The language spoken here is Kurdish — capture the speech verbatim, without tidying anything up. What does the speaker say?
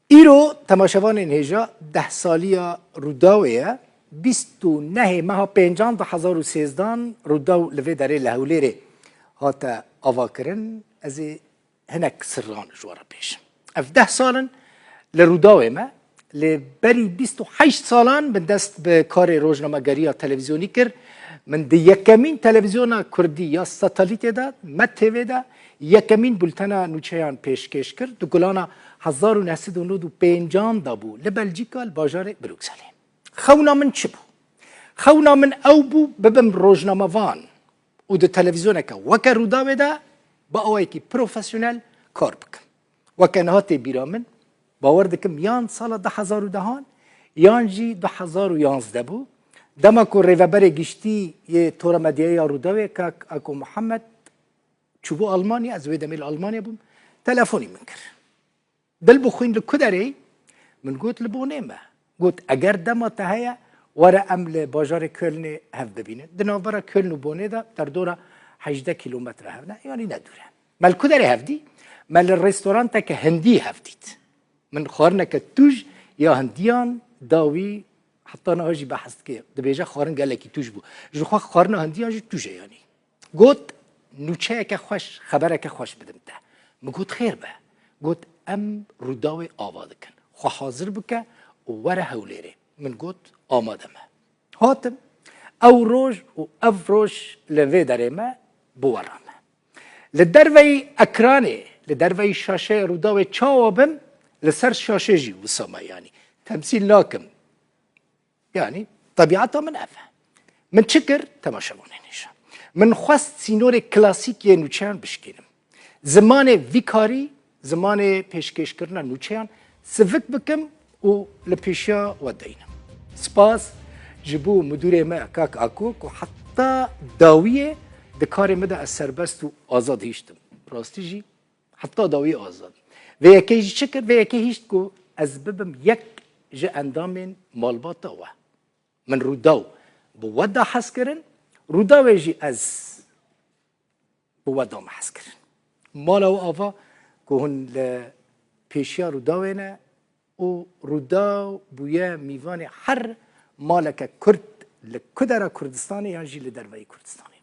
Îro temaşevanên hêja deh saliya Rûdawê ye. Bîst û nehê meha pêncan du hezar û sêzdan Rûdaw li vê derê li Hewlêrê hate avakirin. Ez ê hinek sirran ji we re bêjim. Ev deh sal in li Rûdawê me. Lê berî bîst û heşt salan min dest bi karê rojnamegeriya televîzyonî kir. Min di yekemîn televîzyona kurdî ya satelîtê de, Med T V de, yekemîn bultena nûçeyan pêşkêş kir. Di gulana hezar û neh sed û nod û pêncan de bû, li Belcîka, li bajarê Brukselê. Xewna min çi bû? Xewna min ew bû, bibim rojnamevan û di televîzyoneke weke Rûdawê de bi awayekî profesyonel kar bikim. Weke niha tê bîra min, bawer dikim yan sala du hezar û dehan, yan jî du hezar û yanzdeh bû. Dema ku rêveberê giştî yê Tora Medyayê ya Rûdawê, kak Ako Muhammed, çûbû Almanya, ez wê demê li Almanya bûm, telefonî min kir. Dilbixwîn, li ku derê yî? Min got, li Bonê me. Got, eger dema te heye, were em li bajarê Kölnê hev bibînin. Di navbera Köln û Bonê de derdora hejdeh kîlometre hev ne, yanî ne dûr e. Me li ku derê hev dî? Me li restoranteke hindî hev dît. Min xwarineke tûj ya hindiyan da wî, heta niha jî behs dike. Dibêje, xwarin gelekî tûj bû. Ji xwe xwarina hindiyan jî tûj e yanî. Got, nûçeyeke xweş, xebereke xweş bidim te. Min got, xêr be. Got, em Rûdawê ava dikin. Xwe hazir bike û were Hewlêrê. Min got, amade me. Hatim. Ew roj û ev roj li vê derê me bi we re me. Li derveyî ekranê, li derveyî şaşeyê Rûdawê çawa bim, li ser şaşê jî wisa me, yanî temsîl nakim. Yanî, tebiata min ev e. Min çi kir? Temaşevanên hêja. Min xwest sînorê klasîk yê nûçeyan bişkînim. Zimanê vî karî, zimanê pêşkêşkirina nûçeyan sivik bikim û li pêşiya we deynim. Spas ji bo midûrê me, kak Ako, ku heta dawiyê di karê min de ez serbest û azad hiştim. Rastî jî, heta dawî azad. Vê yekê jî çi kir? Vê yekê hişt ku ez bibim yek ji endamên malbata we. Min Rûdaw bi we da hez kirin, Rûdawê jî ez bi we da me hez kirin. Mala we ava ku hûn li pêşiya Rûdawê ne û Rûdaw bûye mîvanê her maleke Kurd li ku dera Kurdistanê yan jî li derveyî Kurdistanê.